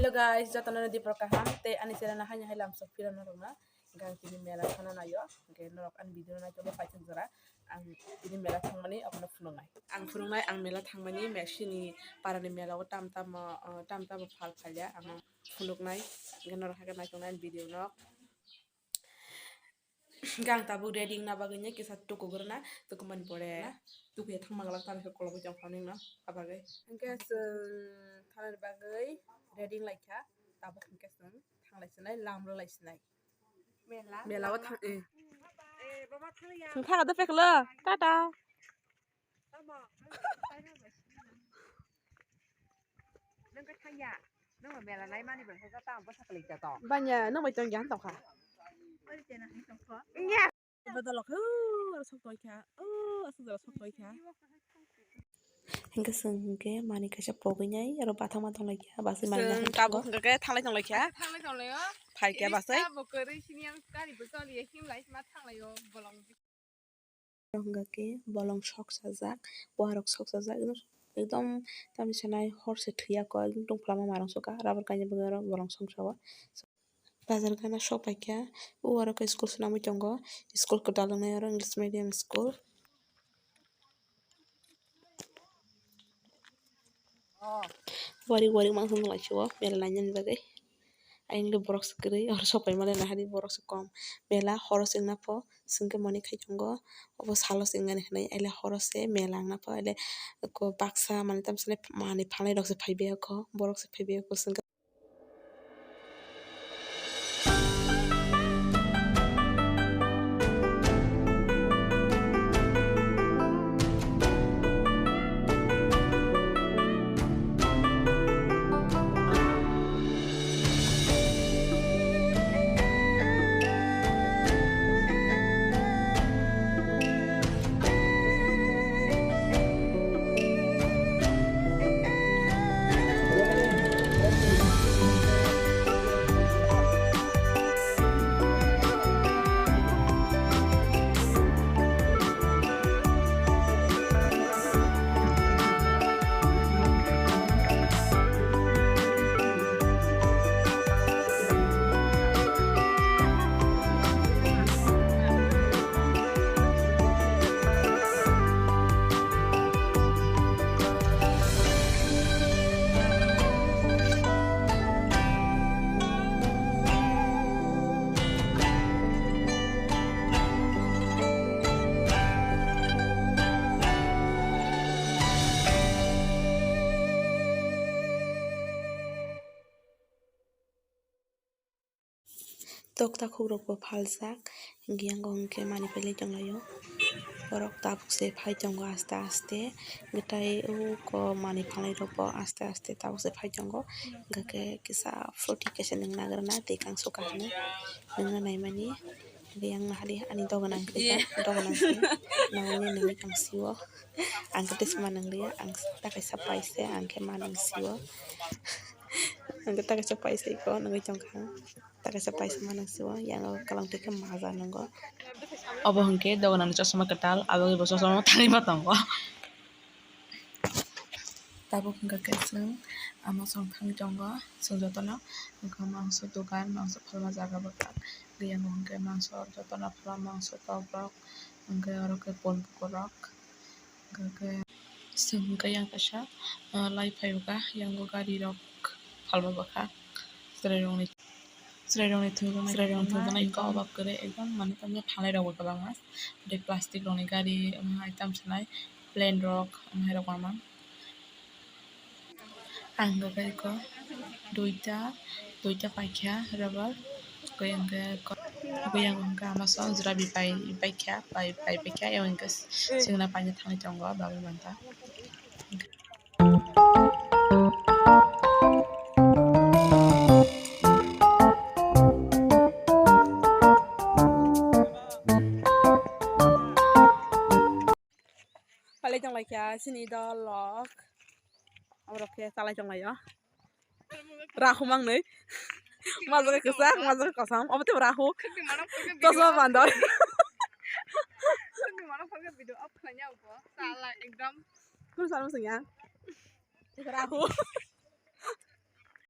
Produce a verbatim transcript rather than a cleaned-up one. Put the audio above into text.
Hello guys, jotono ni dipor kaham tei ani channel no haino hai lamsok phirano rwna. Hingke ang tini mela thangna naio, hingke norok ani video no naitokle paithak jora. Ang tini mela thangmani abono phunuknai. Ang phunuknai, ang mela thangmani, me-, sini parani mela o tam tamo, o, tam tamo phal phalia, ang phunuknai. Hingke norok haikhe naitongnai ani video no. Hingke ang tabuk ready wngna bagwi kisa tukugrwna, tukumani pore tukuya thangma glak tamokhe kolobwi tongkha nini no, abagwi. Hingke chwng thanani bagwi ready wnglaikha, tabuk hingke chwng thanglaisinai, lamrwlaisinai. Mela o thang, eh. Chwng thaga da peklo, tata. Banya, nwng bai tong yan tongkha. Nya. Bodol khe, o, sok toikha. O, aswk jora sok toikha. Hingke chwng hingke manwi kaisa pogwi nai, aro bathang ma tonglaikha, baswi manwi chwng tabuk hingke thanglai tonglaikha. Thanglai tonglaio. Phaikha baswi. Bo kwrwi sini ang gari bo choliya, himlai ma thanglaio bolong. Hingke bolong sok sajak, warok sok sajak, ekdom tamni sanai hor se thwiya kok, ekdom tungphla ma marang sokha, rubber kainwi bagwi oro bolong song sao. Bazar gana sok paikha, o aro khe school swnamwi tongo, school kwtal wngnai oro English medium school. Warik warik mangsa wng lai sio mela nainani bagwi. Ayang le borok se kwrwi oro sok paimani nahari borok se kom. Mela horo se wngna pho chwngkhe mani khai tongo. Obo salo se wngnani hinwi aile horo se mela wngna pho aile baksa manwi tamsa manwi phalnai rok se phaibai kho borok se phaibai kho chwngkhe. Tokta khukrok bo phaljak, hingke yango hingke manwi pailai tonglaio. Borok tabuk se phai tongo aste aste, hingke tai uko manwi phalnai rok bo aste aste tabuk se phai tongo. Hingke kisa phuti kaisa nwng nagrana tei kangso kaham nwngna naimani. Hingke yang nahari ani doga nang khe doga nang khe nangmani nangwi tong sio. Ang khe tei sama nang lia, ang ta kaisa paise, ang khe ma nang sio. Ang khe ta kaisa paise iko nangwi tong kha. Ta kaisa paisa manang sio, yang o kalang twi khe maja nungo. Obo hwnkhe doganani chosma kwtal, abo bai bo chosma thangwi ma tongo. Tabuk hwnkha khe chwng ama song thangwi tongo, chwng jotono wngkha mangso dogan, mangso phalma jaga bwkha. Yang o hwnkhe mangso jotono phalma mangso tok rok, hwnkhe oro khe pon bukur rok. Hwnkhe chwng hwnkhe yang kaisa, ah, lai phai o kha, yang o gari rok phalma bwkha. Chwrai rokni, chwrai rokni thwngjaknai, chwrai rokni thwngjaknai ekdom obak kwrwi, ekdom mane tamni phalnai rok bo kwbangma. Tei plastic rokni gari, omo hai tamsa nai plane rok, omo hai rok ma mang. Ang hwnkhe iko duita, duita paikha rubber, hwnkhe hwnkhe ko-, hwnkhe yang hwnkhe ama song jora bai pai, paikha, pai, pai paikha, yang hwnkhe chwngno paina thangwi tongo, bagwi manta. Palai tong lai kha chini dol rok. Abo rok khe chalai tong lai o. Rahu mang nui. Majak khe kwchak, majak khe kosom. Abo tei rahu. Toso bandor. Kunu sar mung sung ya. Rahu.